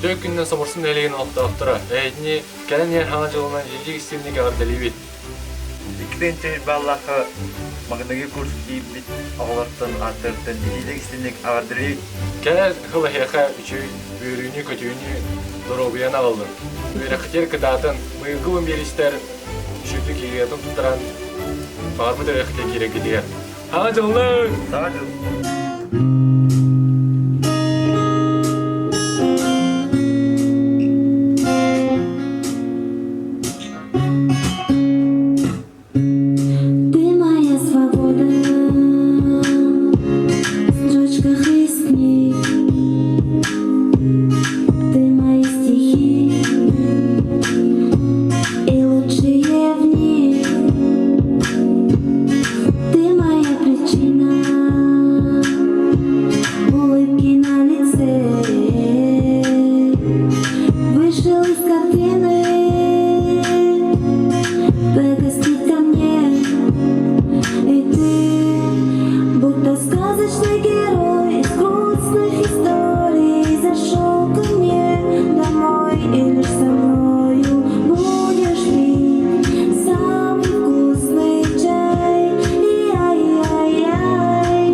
Үтүө күнүнэн Соморсун нэһилиэгин олохтоохторо, эһигини кэлэн иһэр Хаҥа дьылынан итиитик истиҥник эҕэрдэлиибит. 2 баллаахха маҥнайгы курс киирбит оҕолортон ааттарыттан итиитик истиҥник эҕэрдэлиибит. Кэлэр сыл эһиэхэ үчүгэй үөрүүнү-көтүүнү, доруобуйаны аҕаллын. Үөрэххитигэр кытаатын, быйылгы биэристэр үчүгэйдик киириэтин туттаран, баҕарбыт үөрэххитигэр киирэргитигэр. Саҥа дьыллыҥ! Саҥа дьыл! Ты моя свобода в строчках из книг. Ты мои стихи и лучшие в них. Ты моя причина улыбки на лице. Вышел из картины погостить ко мне. И ты, будто сказочный герой из грустных историй, зашел ко мне домой и лишь со мною будешь пить самый вкусный чай. Ай-яй-яй,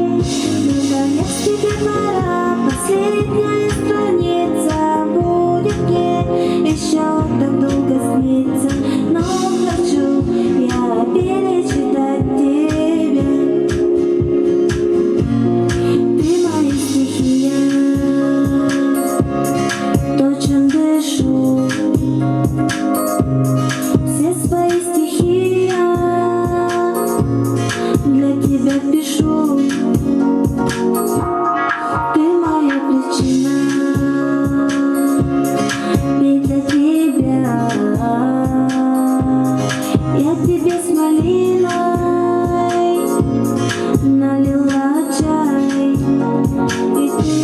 наконец тебе пора, последняя страница будет мне еще так долго сниться, но хочу я перечитать тебя. Ты моя стихия, то, чем дышу. Все свои стихи я для тебя пишу. Ты моя причина петь для тебя. Я тебе с малиной налила чай. И ты,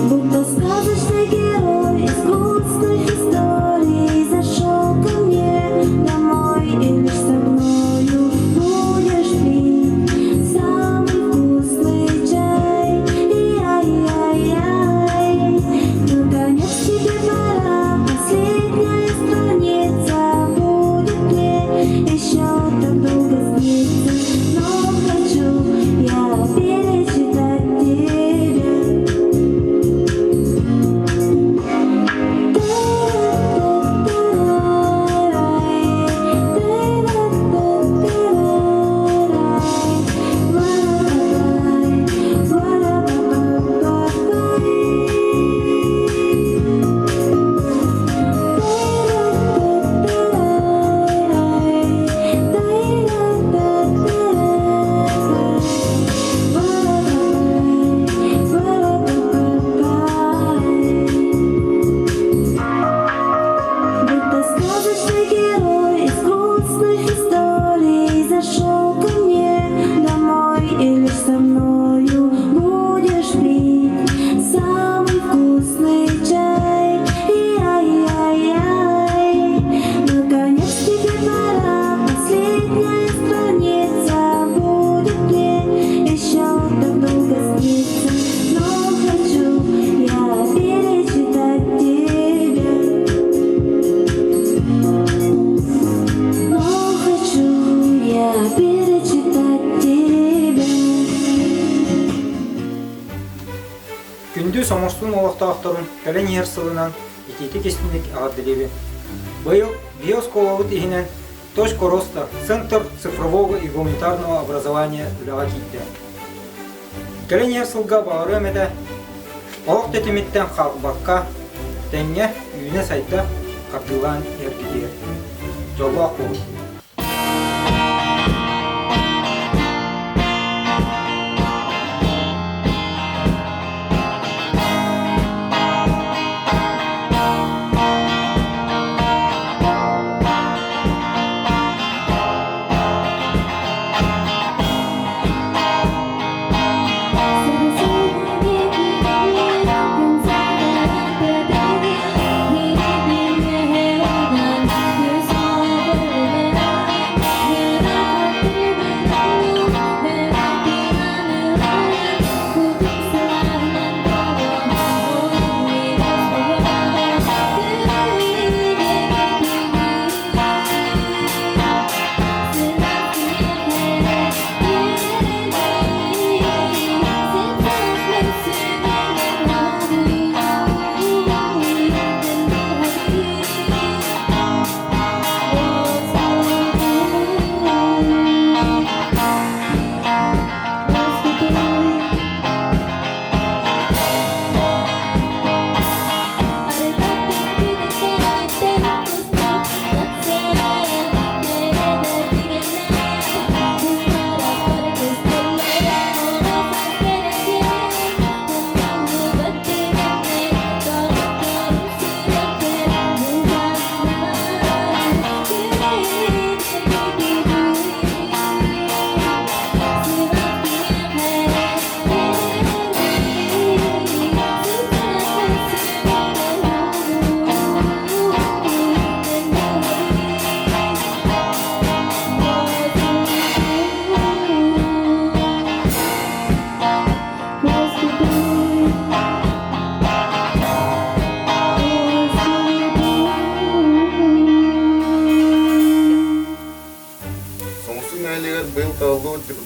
будто сказочный герой из грустных историй, зашел ко мне домой и лишь со мною будешь пить самый вкусный чай. Ай-яй-яй, наконец тебе пора, последняя страница будет мне еще так долго сниться, но хочу я перечитать тебя. Будто сказочный герой из грустных историй зашел ко мне домой и лишь со мною будешь пить самый вкусный чай. Ай-яй-яй, наконец тебе пора, последняя страница будет мне еще так долго сниться, но хочу я перечитать тебя. Но хочу я перечитать тебя. Күндү Соморсун олохтоохторун кэлэн иһэр сылынан итиитик истиҥник эҕэрдэлиибин. Быйыл биоскуолабыт иһинэн Точка роста Центр цифрового и гуманитарного образования үлэҕэ киирдэ. Кэлэн иһэр сылга баҕарыам этэ, олох тэтимиттэн хаалбакка, тэҥҥэ үүнэ-сайда хардыылаан иһэргитигэр. Дьоллоох буолун!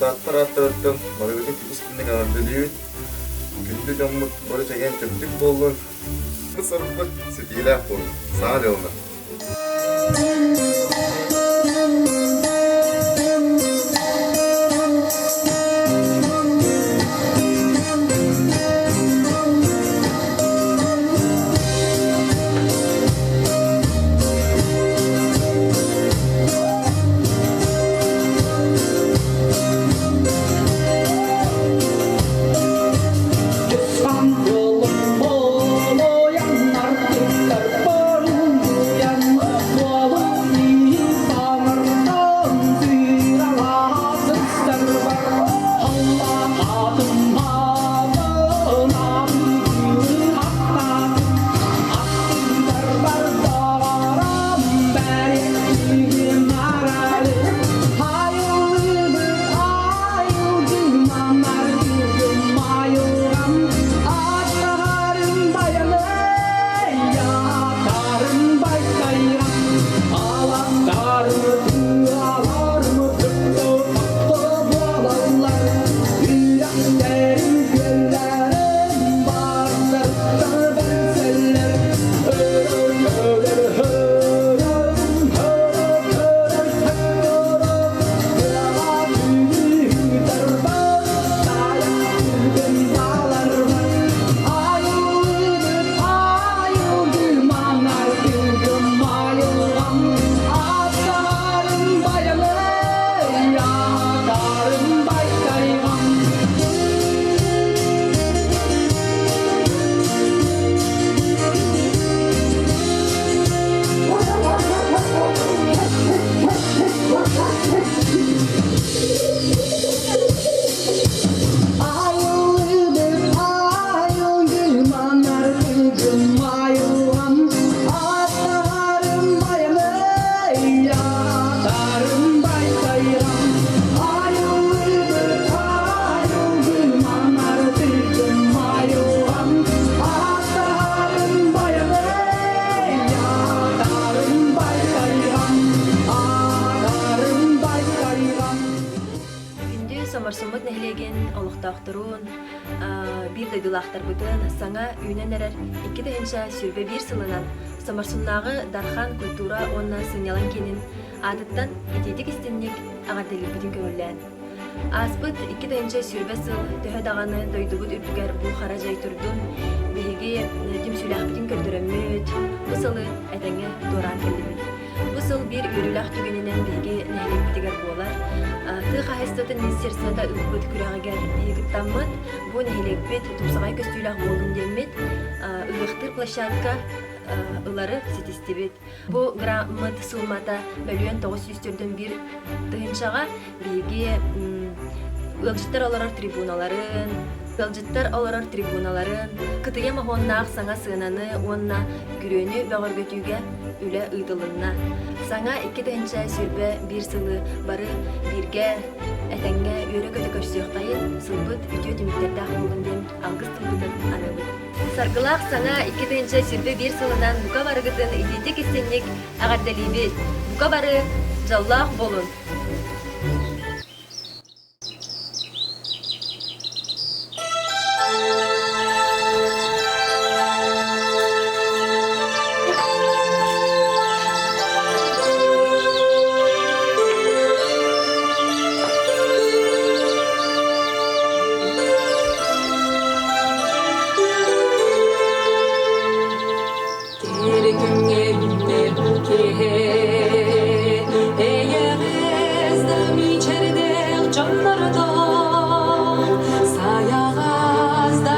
Дьокутааттар ааттарыттан барыгытын истиҥник эҕэрдэлиибит. Күндү дьоммут бары чэгиэн-чэбдик буоллун. Сорукпут ситиилээх буоллун. Саҥа дьылынан! Күндү Соморсуммут нэһилиэгин олохтоохторун, биир дойдулаахтарбытын саҥа үүнэн эрэр 2021 сылынан Соморсуннааҕы Дархан культура уонна сынньалаҥ киинин аатыттан итиитик истинник эҕэрдэлиирбитин көҥүллээн. Ааспыт 2020 сыл төһө даҕаны дойдубут үрдүгэр бу хара дьай турдун, биһиги түмсүүлээхпитин көрдөрөммүт, бу сылы этэҥҥэ туораан кэллибит. Бу сыл биир үөрүүлээх түгэнинэн биһиги нэһилиэкпитигэр буолар. Тыа хаһаайыстыбатын министерствота ыыппыт күрэҕигэр биһиги кыттаммыт, бу нэһилиэкпит тупсаҕай көстүүлээх буоллун диэммит, ыһыахтыыр площадка ылары ситистибит. Бу граммыт суумата мөлүйүөн 941 тыһыынчаҕа биһиги ыалдьыттар олорор трибуналарын, ыалдьыттар олорор трибуналарын, кытыйа моһуоннаах саҥа сыананы уонна күрүөнү бөҕөргөтүүгэ үлэ ыытылынна. Саҥа 2021 сылы бары бииргэ этэҥҥэ үөрэ-көтө көрсүөххэйин, сылбыт үтүө түмүктэрдээх буоллун диэн алгыс тылбытын аныыбыт. Саргылаах саҥа 2021 сылынан бука барыгытын итиитик-истинник эҕэрдэлиибит! Бука бары дьоллоох буолун! Эйэҕэс да мичээрдээх дьоннордоох, сайаҕас да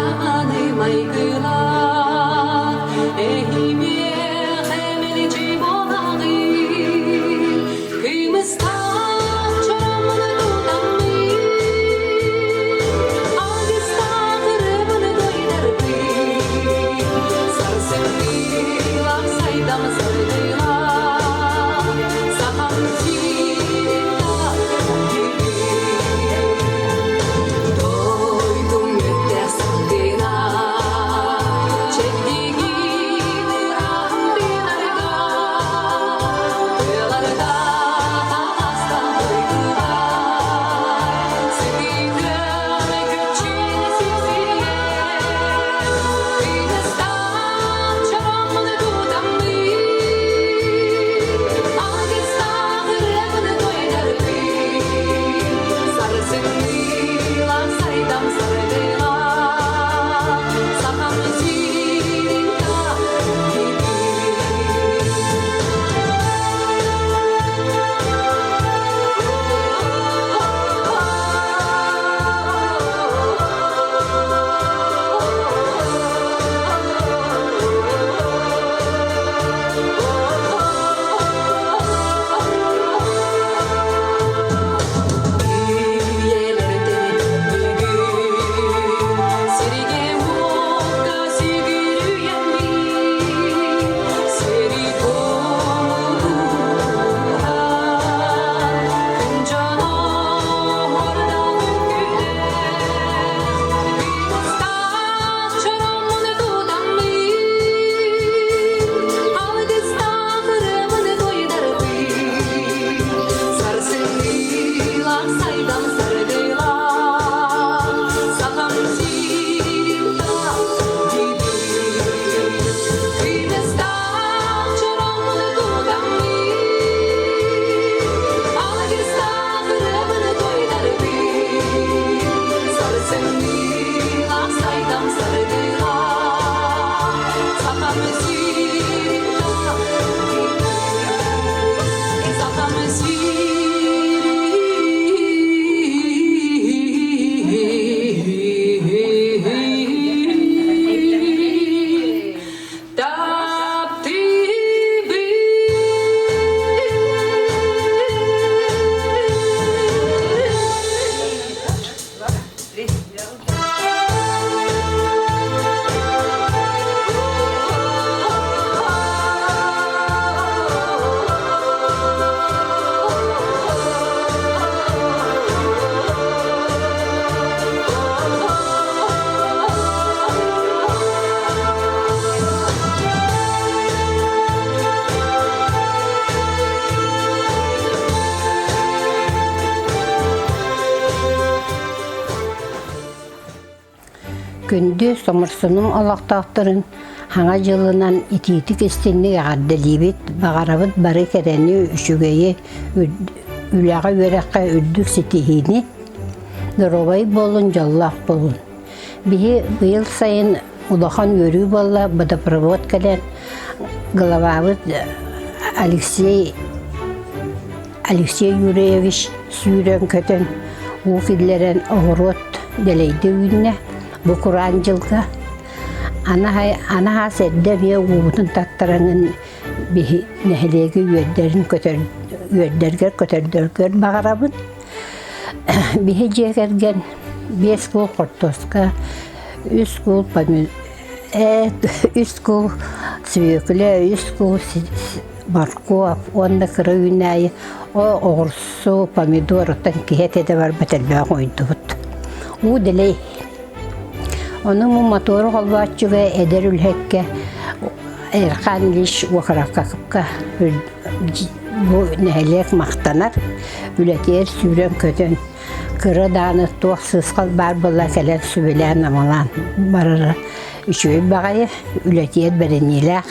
Күндү Соморсунум олохтоохторун Хаҥа дьылынан итиитик истинник эҕэрдэлиибит, баҕарабыт бары кэрэни, үчүгэйи, үлэҕэ үөрэххэ үрдүк ситиһиини, доруобай буолун, дьоллоох буолун. Биһи быйыл сайын улахан үөрүү буолла, водопровод кэлэн, главабыт Алексей Алексей Юрьевич сүүрэн-көтөн, уу киллэрэн оҕуруот дэлэйдэ үүннэ. Бу кураан дьылга Анаһаас эрдэ эмиэ уубутун таттараҥын биһи нэһилиэги үөрдэрин көтөр үөрдэргэр көтөрдөргөр баҕарабын. Биһи дьиэ кэргэн биэс куул хортуоска, үс куул үс куул сүөкүлэ, үс куул моркуоп уонна кыра үүнээйи оҕурсу, помидор оттон киһи этэ да барбат элбэх уйдубут. Уу дэлэй. Ону бу мотуору холбооччуга эдэр үлэһиккэ Эрхан Ильич Уокаракка бу нэһилиэк махтанар, үлэтигэр сүүрэн-көтөн кыра даҕаны туох сыысхал баар буолла кэлэн сүбэлээн-амалаан барара үчүгэй баҕайы, үлэтигэр бэриниилээх.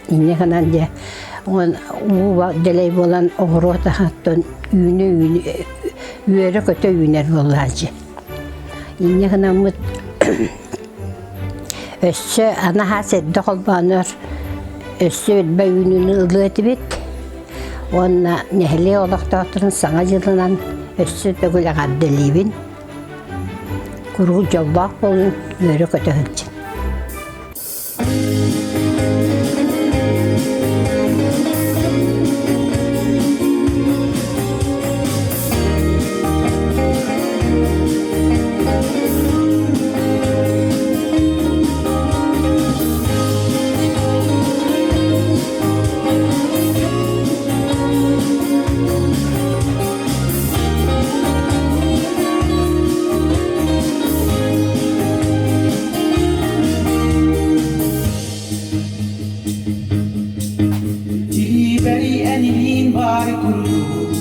Инньэ гынан дьэ уу дэлэй буолан оҕуруот аһыттан үүнэ-үүнэ үөрэ-көтө үүнэр буоллааччы. Инньэ гынаммыт өссө анаһаас эрдэ холбоонор өссө элбэ үүнүүнү ылыа этибит уонна нэһилиэк олохтоохторун Саҥа дьылынан өссө төгүл эҕэрдэлиибин. Куруук дьоллоох буолуҥ, үөрэ-көтө сылдьыҥ. Тириибэри эниниин баары курдук,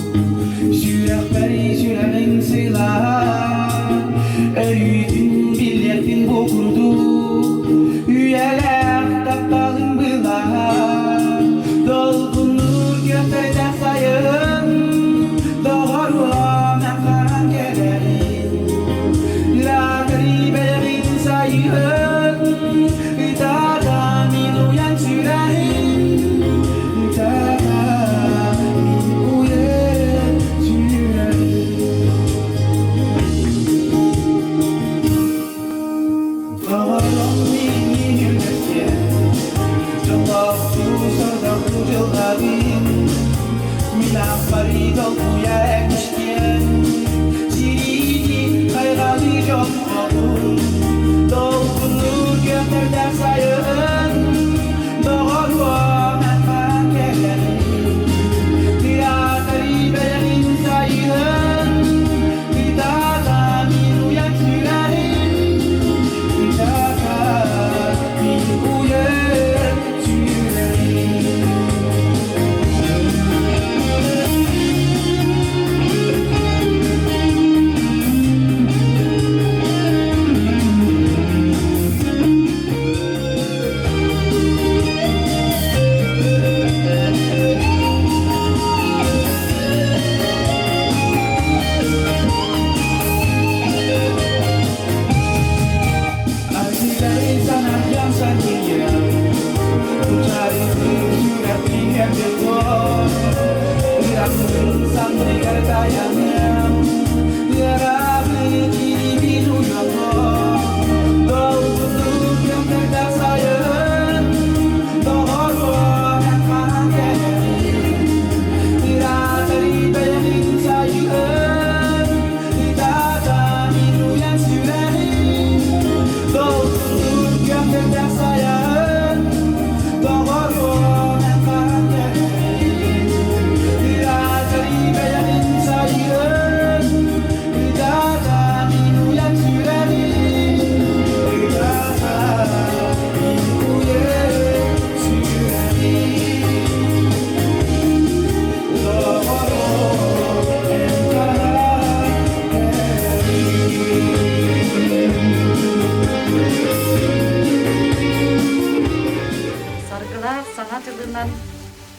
сүрэхпэри сүрэҕиҥ сылаан, өрүүтүн билиэхпин бу курдук, үйэлээх тапталыҥ былаан, долгуннуур күөхтэрдээх сайын, доҕоруом эн хаһан кэлэрин, Лаҕырибэҕин сайыһын, ытаата мин уйан сүрэҕим, ытаата мин уйан сүрэҕим. Доҕорум миигин үлэттиэн, дьоллоохтуу сордохтуу дьылҕабын, мин аппарыы долгуйа эккиэн, сириини хайҕалыы дьон хоһун, долгуннуур.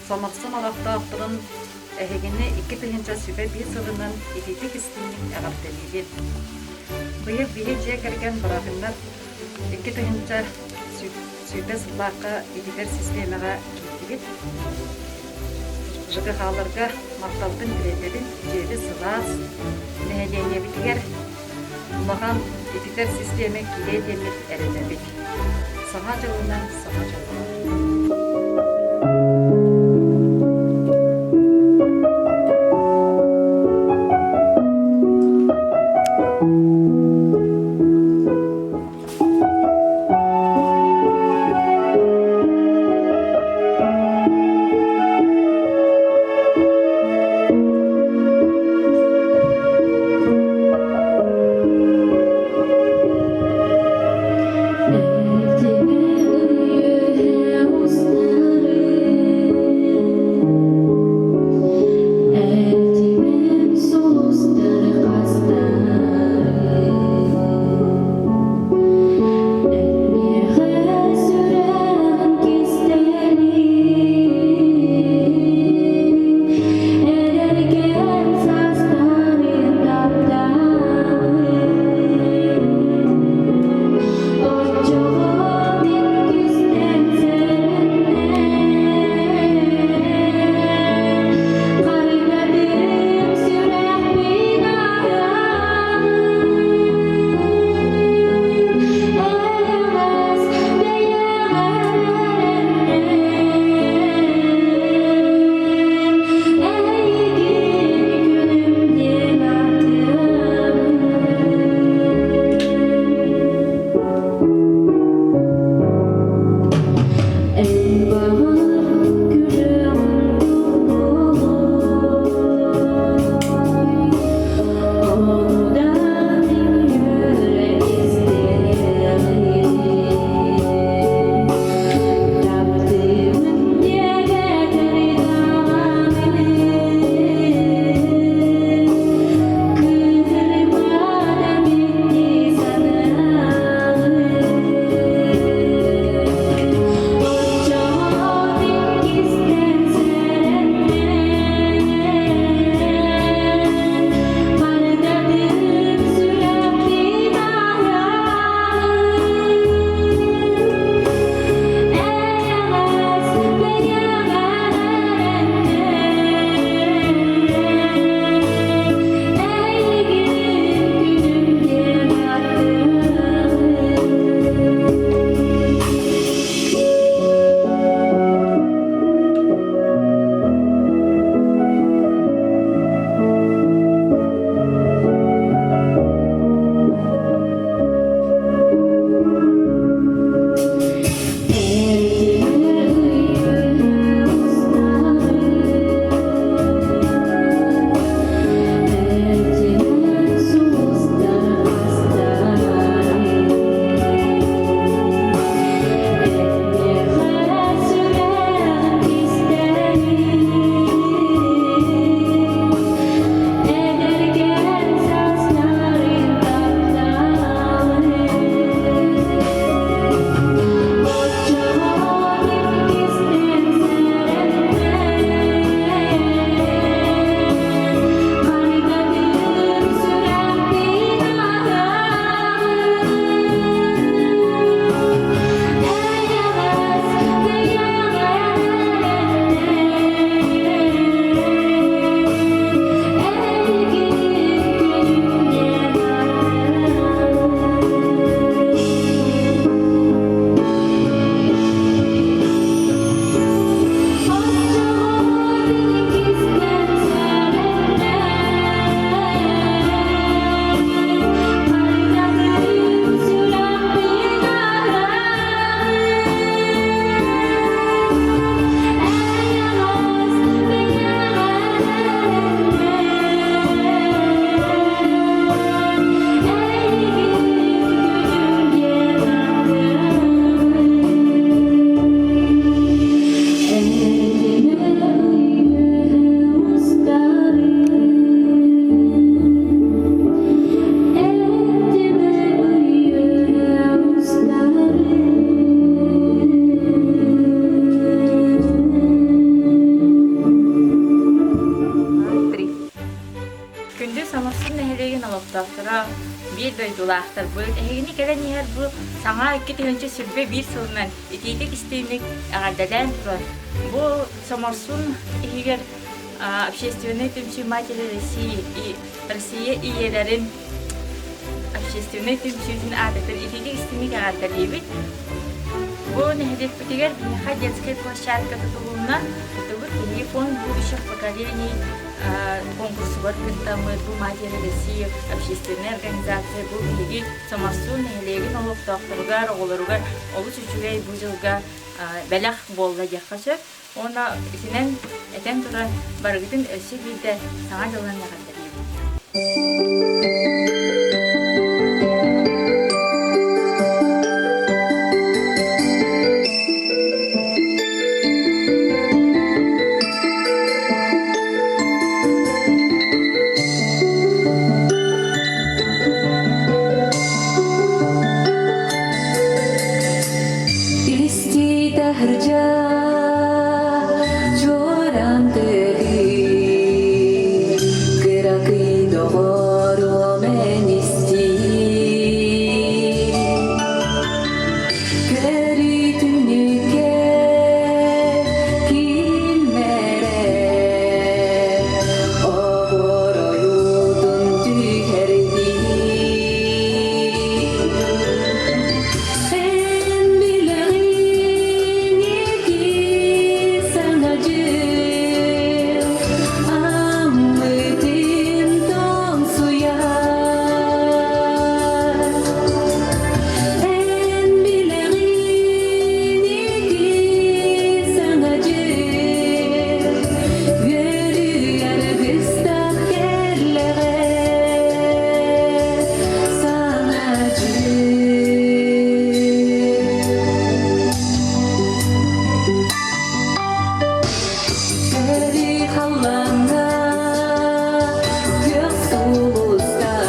Соморсун олохтоохторун эһигини 2021 сылынан итиитик истиҥник эҕэрдэлиибин. Быйыл биһи дьиэ кэргэн быраатыннар 2020 сыллаахха ититэр систиэмэҕэ киирдибит. ЖКХ-ларга махталбын тириэрдэбин, дьиэбит сылаас, нэһилиэнньэбитигэр улахан ититэр систиэмэ киириэ диэммит эрэнэбит. Саҥа дьылынан саҥа дьоллонон! дойдулаахтарбыт, эһигини кэлэн иһэр бу саҥа 2021 сылынан итиитик истиҥник эҕэрдэлээн туран, бу Соморсун иһигэр общественнай түмсүү Матери России и Россия ийэлэрин общественнай түмсүүтүн аатыттан итиитик истиҥник эҕэрдэлиибит. Бу нэһилиэкпитигэр биһиэхэ детскай площадка тутулунна. Тутубут биһиги фонд будущих поколений конкурсугар кыттаммыт бу Матери России общественная организация бу биһиги Соморсун нэһилиэгин олохтоохторугар, оҕолоругар олус үчүгэй бу дьылга бэлэх буолла диэххэ сөп. Уонна итинэн этэн туран барыгытын өссө биирдэ Саҥа дьылынан эҕэрдэлиибин. Исти таһырдьа чуоран тыаһыы, кыракый доҕоруом эн истиий. Көрүтүнүкэ киммэрэ, оҕоройутун түһэрдии. Эн билэҕин ити саҥа дьыл аммытын тоҥсуйар. Эн билэҕин ити саҥа дьыл үөрүү аргыстаах кэллэҕэ. Саҥа дьыл. Сэрии халлааҥҥа күөх сулустар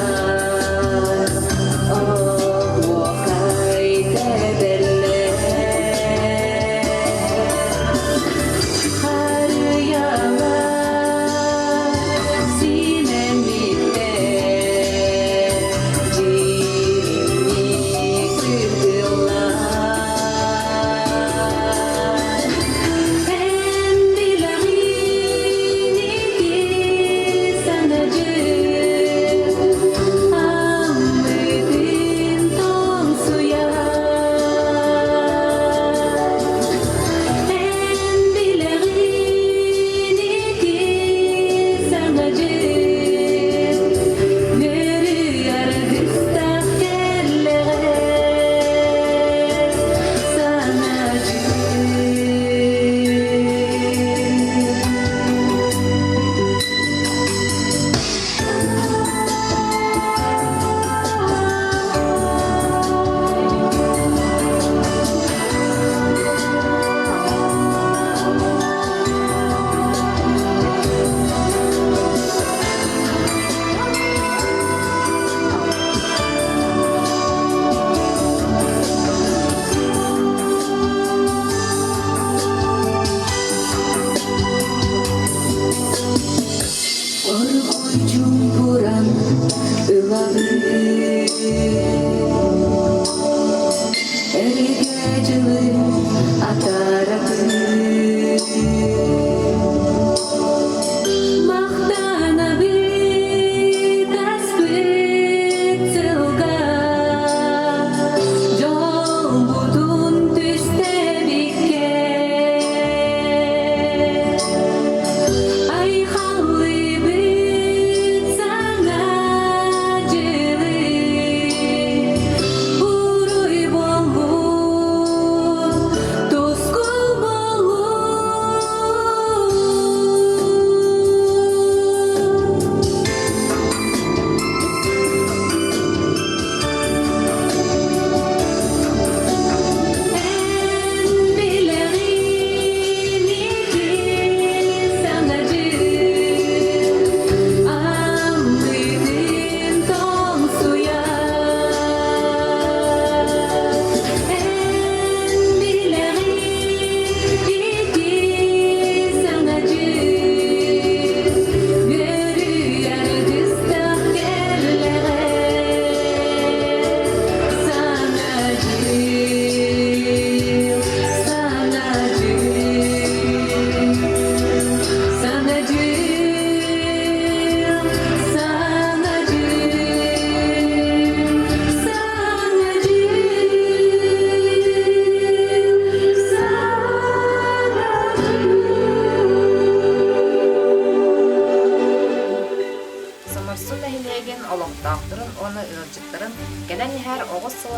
оһуохай тэбэллэр. Харыйалар симэммиттэр, дьиримнии сырдыллар. Эн билэҕин ити саҥа дьыл аммытын тоҥсуйар. Эн билэҕин ити саҥа дьыл үөрүү аргыстаах кэллэҕэ саҥа дьыл. Оргууй чуумпуран ылабын Эргэ дьылы атаарабын Махтанабыт аспыт сылга Дьолбутун түстэбиккэ Айхаллыыбыт саҥа дьылы Уруй буоллун, тускул буоллун.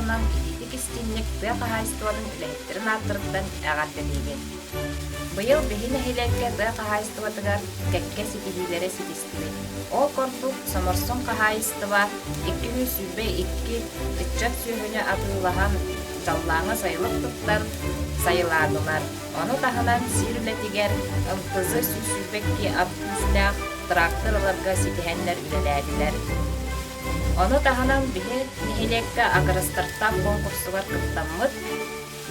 сылынан итиитик-истиҥник тыа хаһаайыстыбатын үлэһиттэрин ааттарыттан эҕэрдэлиибин. Быйыл биһи нэһилиэккэ тыа хаһаайыстыбатыгар кэккэ ситиһиилэри ситистибит. Ол курдук, Соморсун хаһаайыстыба 222 ыччат сүөһүнү атыылаһан, дьаллааҥы сайылык туттан сайылаатылар. Ону таһынан сир үлэтигэр МТЗ 122 ат күүстээх трактор ыларга ситиһэннэр үлэлээтилэр. Ону таһынан биһи нэһилиэккэ агростартап конкурсугар кыттаммыт,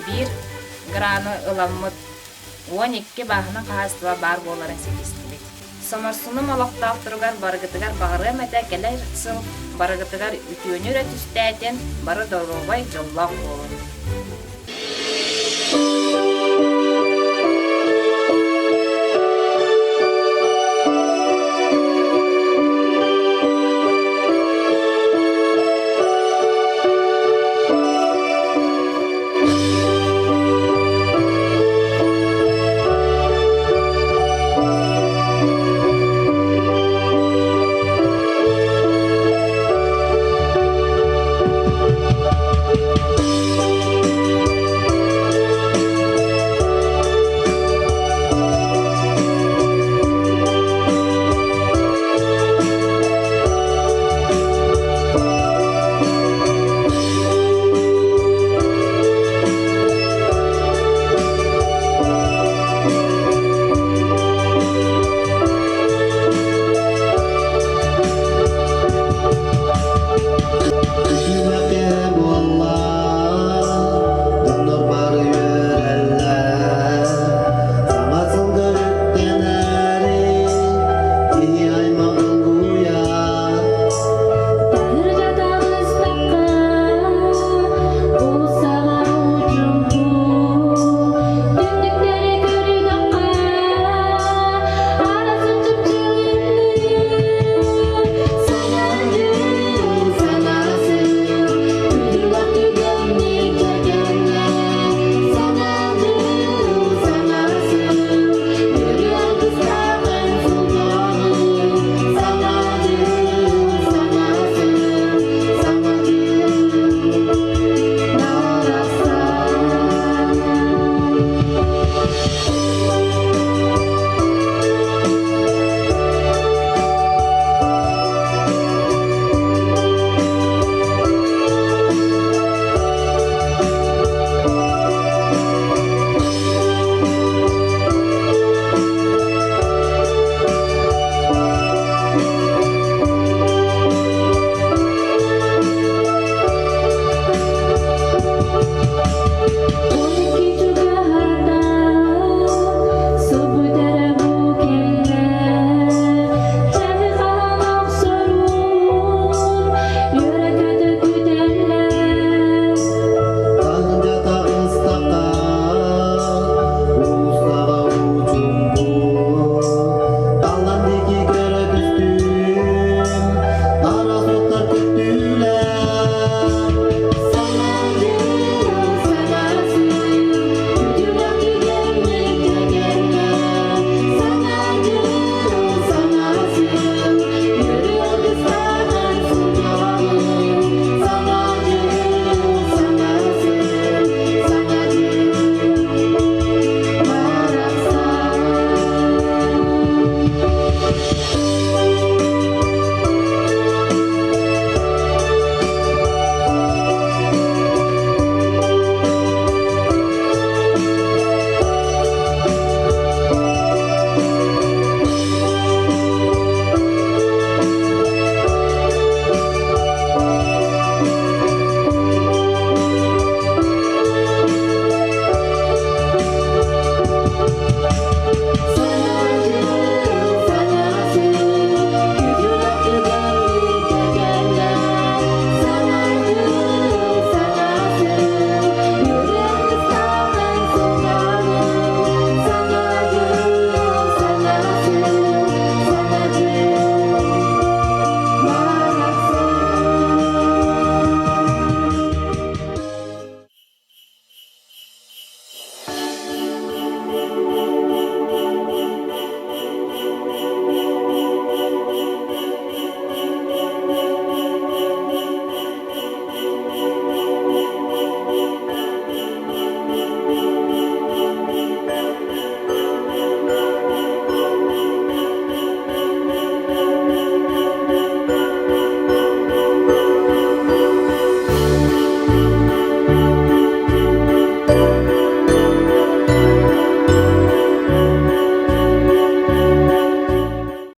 биир граны ыламмыт 12 бааһына хаһаайыстыба баар буоларын ситистибит. Соморсунум олохтоохторугар барыгытыгар баҕарыам этэ кэлэр сыл барыгытыгар үтүөнү эрэ түстээтин, бары доруобай, дьоллоох буолун.